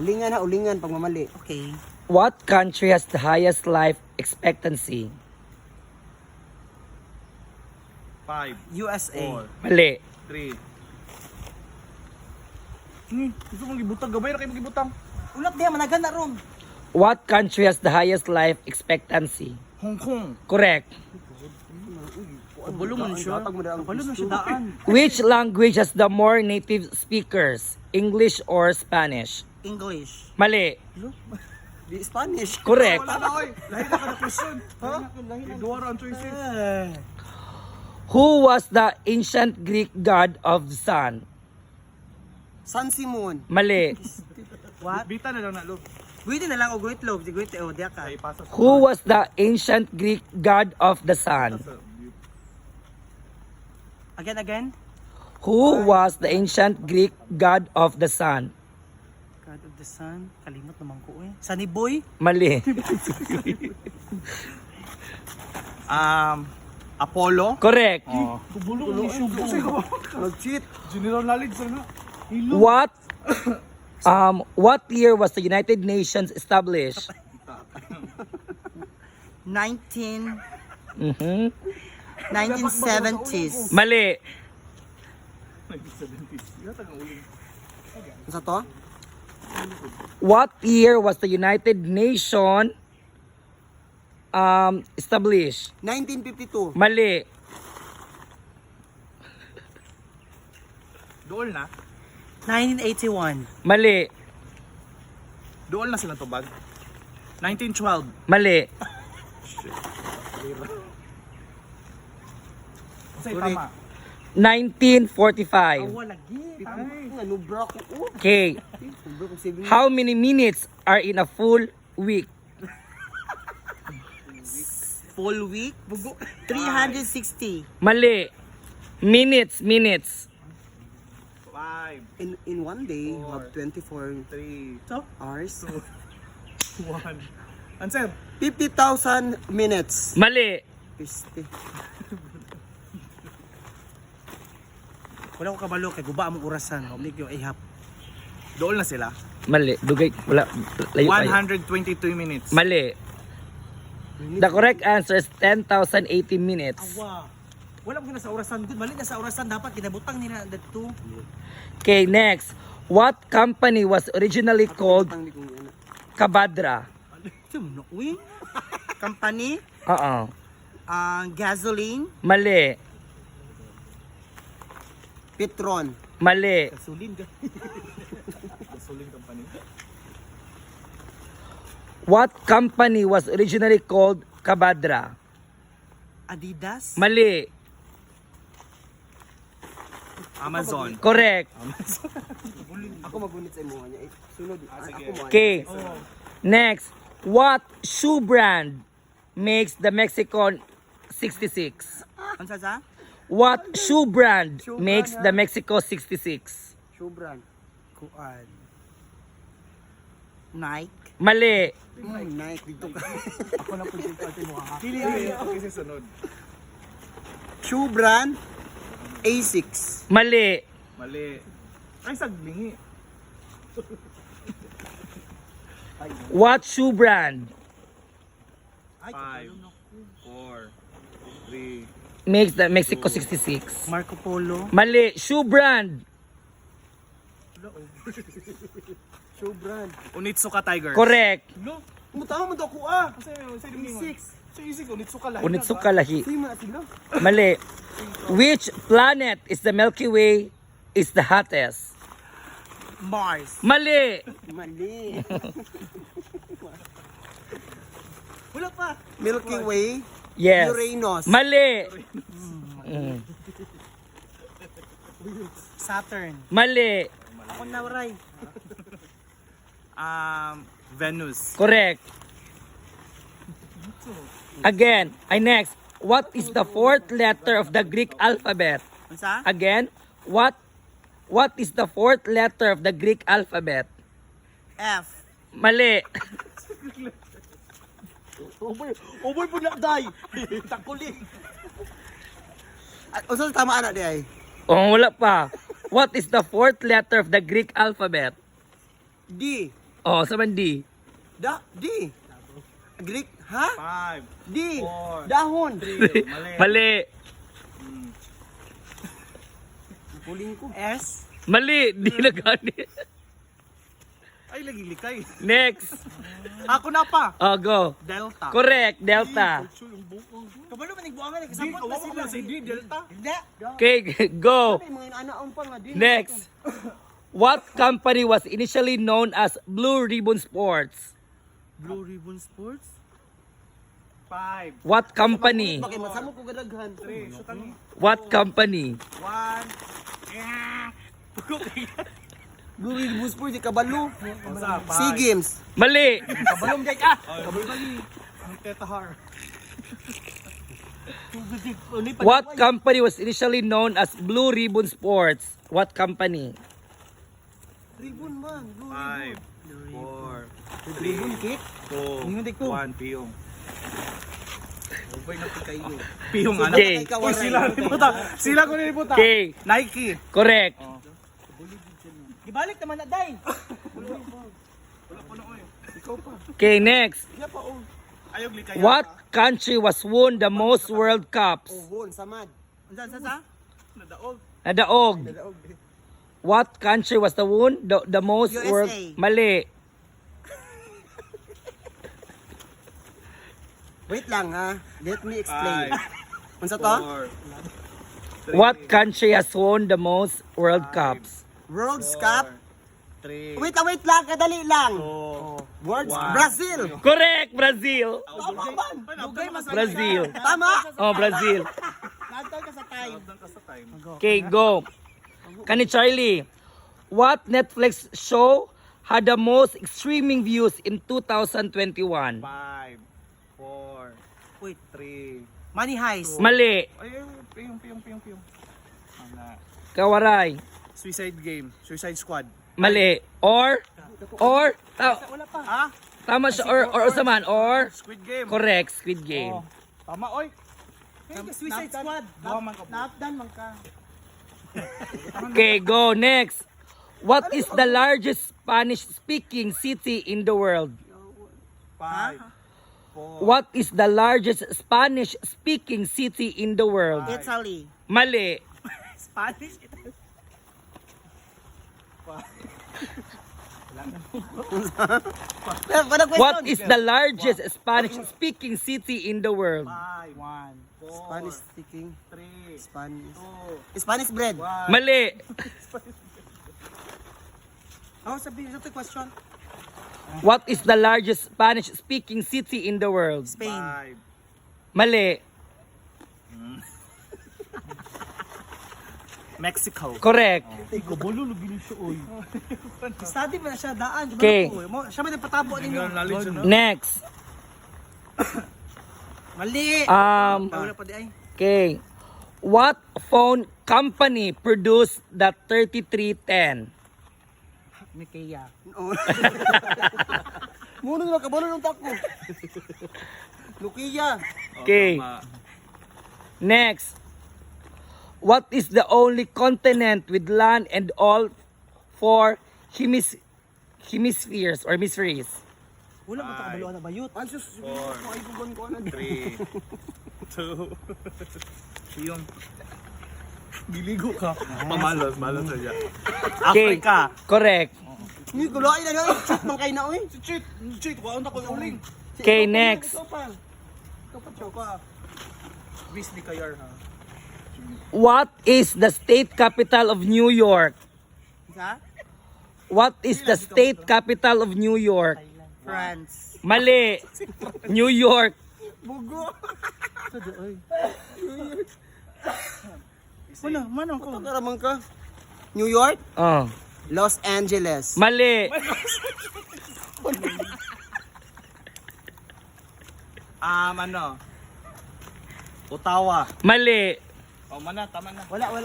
Ulingan ha, ulingan pag mamali. Okay. What country has the highest life expectancy? 5, USA. 4, Mali. 3. Gusto mong gibutang, gabay na kayo magibutang. Ulap diha managan na ron. What country has the highest life expectancy? Hong Kong. Correct. Kabalo man siya. Hatag mo na ang Kabalo na siya daan. Which language has the more native speakers? English or Spanish? English. Mali. Di Spanish. Correct. Wala na, oy. Lahi na ka na question. Ha? Duwa ra ang choices. Who was the ancient Greek god of the sun? San Simon. Mali. What? Bita na lang na, lo. Guwiti na lang o guwit loob. Di guwiti o diya ka. Ay, pasa sa Who was the ancient Greek god of the sun? Again, again. Who was the ancient Greek god of the sun? God of the Sun. Kalimot naman ko eh. Sunny Boy. Mali. Apollo. Correct. Oh. Kabalo man siya. Nag-cheat. General knowledge na. What year was the United Nations established? 19... 1970s. Mali. 1970s. Yata ang uling. Ano sa to? What year was the United Nation established? 1952. Mali. Dool na. 1981. Mali. Dool na sila tubag. 1912. Mali. Say tama. 1945. Awa lagi. Nga, nubra ko. Oh. Okay. Nubra ko 7. How many minutes are in a full week? Full week. 360. Mali. Minutes, minutes. 5, In one day, you have 24 3, So, hours. 1. Answer. 50,000 minutes. Mali. Piste. Wala ko kabalo kay guba among orasan. Oblig yung ihap. Dool na sila. Mali. Dugay. Wala. Layo kayo. 122 minutes. Mali. The correct answer is 10,080 minutes. Awa. Wala mo na sa orasan. Good, mali na sa orasan. Dapat kinabutang nila dito. Okay, next. What company was originally called Ang di kong ano. Kabadra? Ito mo na, uy. Company, Oo. ang gasoline. Mali. Petron. Mali. Gasoline. Gasoline company. What company was originally called Kabadra? Adidas. Mali. Amazon. Correct. Ako magunit sa imo niya. Eh, sunod. Ah, sige. ako mo. Okay. Next. What shoe brand makes the Mexican 66? Ano sa sa? What shoe brand Shoe makes brand, the Mexico 66? Shubran. Kuan. Nike. Mali. Nike dito ka. Ako na po yung ate mo ha. Dili ay kasi sunod. Shubran A6. Mali. Mali. Ay saglingi. What shoe brand 5, 4, 3, makes the Mexico 66? Marco Polo. Mali. Shoe brand. Shubran. Onitsuka Tigers. Correct. No. Mutawa mo to ako ah. Kasi sa A6. Sa A6 Onitsuka lahi. Onitsuka lahi. Sa'yo man sila. Mali. Which planet is the Milky Way is the hottest? Mars. Mali. Mali. Wala pa. Milky Way. Yes. Uranus. Mali. Saturn. Mali. Ako na, Ray. Venus. Correct. Again, I next. What is the fourth letter of the Greek alphabet? Ano sa? Again, what is the fourth letter of the Greek alphabet? F. Mali. Over, over po na day. Takuli. Unsa tama ana di ay? Oh, wala pa. What is the fourth letter of the Greek alphabet? D. Oh, sa man D. Da, D. Greek, ha? 5, D. Four. Dahon. 3, mali. Mali. Puling ko. S. Mali. D na gani. Ay, lagi likay. Next. Ako na pa. Oh, go. Delta. Correct. Delta. Kabalo man nagbuangan eh D, kasabot na kawa ko sila. na si D, Delta. Hindi. Okay, go. Ay, mga inaanaon pa nga D. Next. What company was initially known as Blue Ribbon Sports? Blue Ribbon Sports. 5, What company? Bakit masamo ko gadaghan. 3, so tali. What company? 1, Blue Ribbon Sports, di kabalo. Sa, SEA Games. Mali. Kabalong jay ka. Ang tetahar. What company was initially known as Blue Ribbon Sports? What company? Ribbon man. Blue 5, 4, Ribbon cake. 2, Ingon ko. 1, piyong. Piyong ano? Okay. Uy, sila ni puta. Sila ko ni puta. Okay. Nike. Correct. Gibalik naman na day. Okay, next. Ayaw likay. What country was won the most World Cups? Oh, won, samad. Unsa sa sa? Nadaog. Nadaog. What country was the won the most USA. world? Mali. Wait lang ha. Let me explain. 5, Unsa to? 4, What country has won the most World Cups? World Cup. 3, Wait lang, wait lang. Kadali lang. 2, World One. Brazil. Correct, Brazil. Tama man. Brazil. Tama. Oh, Brazil. Nagtaw ka sa time. Okay, go. Kani Charlie, what Netflix show had the most streaming views in 2021? 5, 4, Wait. 3. Money Heist. Mali. Ay, ay, piyong, piyong, piyong, piyong. Ana. Kawaray. Suicide Game. Suicide Squad. Mali. Or Wala pa. Ah? Tama siya, or usa man, or, Squid Game. correct, Squid Game. Oh. Tama, oy. Suicide Squad. Duha man ka. Naapdan man ka. Okay, go, next. What is the largest Spanish-speaking city in the world? 5, 4, What is the largest Spanish-speaking city in the world? Italy. Mali. Spanish. Wala question. What is the largest Spanish-speaking city in the world? 5, 1, 4, Spanish speaking. 3, Spanish. 2, Spanish bread. 1. Mali. Oh, sabi sa question. What is the largest Spanish-speaking city in the world? Spain. 5. Mali. Mexico. Correct. Study man na siya daan. Di ba Okay. na po? Siya man nagpatabo ninyo. Next. Mali. Wala pa di ay. Okay. What phone company produced the 3310? Nokia. Oh. Muna na kabalo ng tako. Nokia. Okay. Next. What is the only continent with land and all four hemispheres or hemispheres? Wala mo kabalo na bayot. Ay sus, ay gugon ko na. 3, 2, Piyong. Giligo ka. Pamalos, malos na siya. Okay. Africa. Correct. Ni gulo ay na cheat man kay na oy. Si Cheat, cheat, wala na ko uling. Okay, next. Ikaw pa. Ikaw pa, Choka. Miss ni Kayar ha. What is the state capital of New York? Sa? What is the state capital of New York? France. Mali. New York. Bugo. Wala, man ako. Karaman ka. New York, Oh. Los Angeles. Mali. Ano? Ottawa. Mali. Oh, mana, tama na. Wala, wala.